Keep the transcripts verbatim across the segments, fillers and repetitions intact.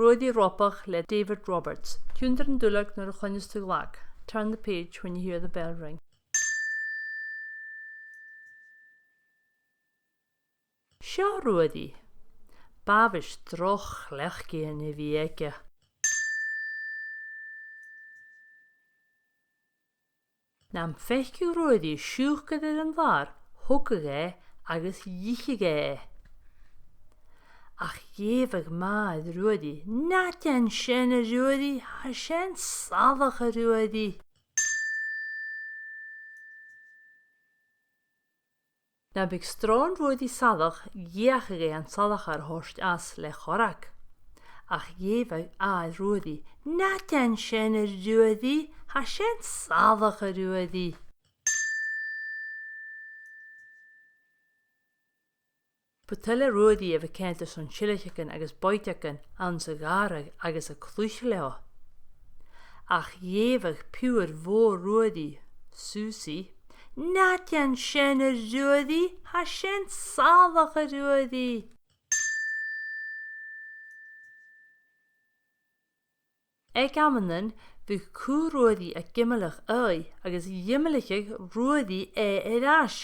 Ruairidh Robach le David Roberts. Tionndaidh an duilleag nuair a chluinneas tu glag. Turn the page when you hear the bell ring. Seo Ruairidh. B' àbhaist droch chleachdaidhean a bhith aige. Nam faiceadh Ruairidh siùcar air an làr, thogadh e agus dh'itheadh e e. Ach dh'èigheadh Màthair Ruairidh, "Na dèan sin, a Ruairidh, tha sin salach, a Ruairidh." Nam biodh sròn Ruairidh salach, dh'fheuchadh e an salachar a thoirt às le corrag. Ach dh'èigheadh athair Ruairidh, "Na dèan sin, a Ruairidh, tha sin salach, a Ruairidh." Bu toil le Ruairidh a bhith a' coimhead airson seilcheagan agus boiteagan anns a' ghàrradh agus a' cluich leotha. Ach dh'èigheadh piuthar mhòr Ruairidh, Susie, "Na dèan sin, a Ruairidh, tha sin salach, a Ruairidh." Aig amannan, bhiodh cù Ruairidh ag imlich aghaidh agus dh'imlicheadh Ruairidh e air ais.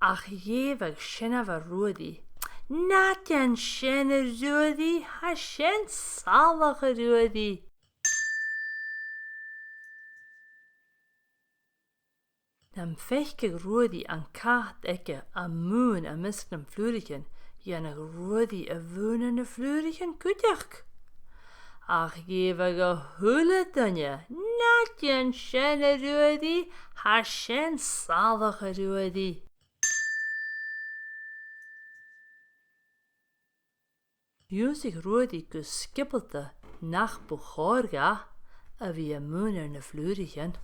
Ach dh'èigheadh seanmhair Ruairidh, "Na dèan sin, a Ruairidh, tha sin salach, a Ruairidh." Nam faiceadh Ruairidh an cat aige a' mùn am measg nam flùraichean, dhèanadh Ruairidh a' mhùn air na flùraichean cuideachd. Ach dh'èigheadh a h-uile duine, "Na dèan sin, a Ruairidh, tha sin salach, a Ruairidh." Dh'ionnsaich Ruairidh gu sgiobalta nach bu chòir dha a bhith a' mùn air na flùraichean.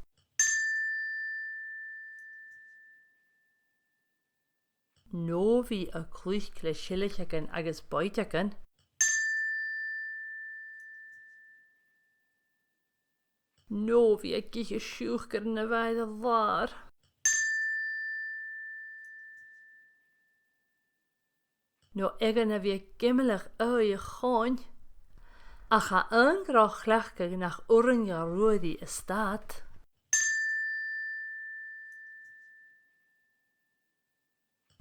No bhith a' cluich le seilcheagan agus boiteagan. No bhith ag ithe siùcar na bha air an làr. No eadhon a bhith ag imlich aghaidh a' choin. Ach tha aon droch chleachdadh nach urrainn do Ruairidh a stad.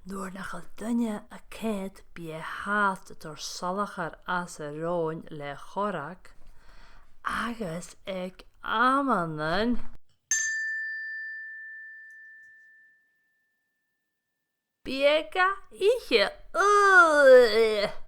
Nuair nach eil duine a' coimhead, bidh e fhathast a' toirt salachar às a shròin le corrag, agus aig amannan bidh e ga ithe. Ugh!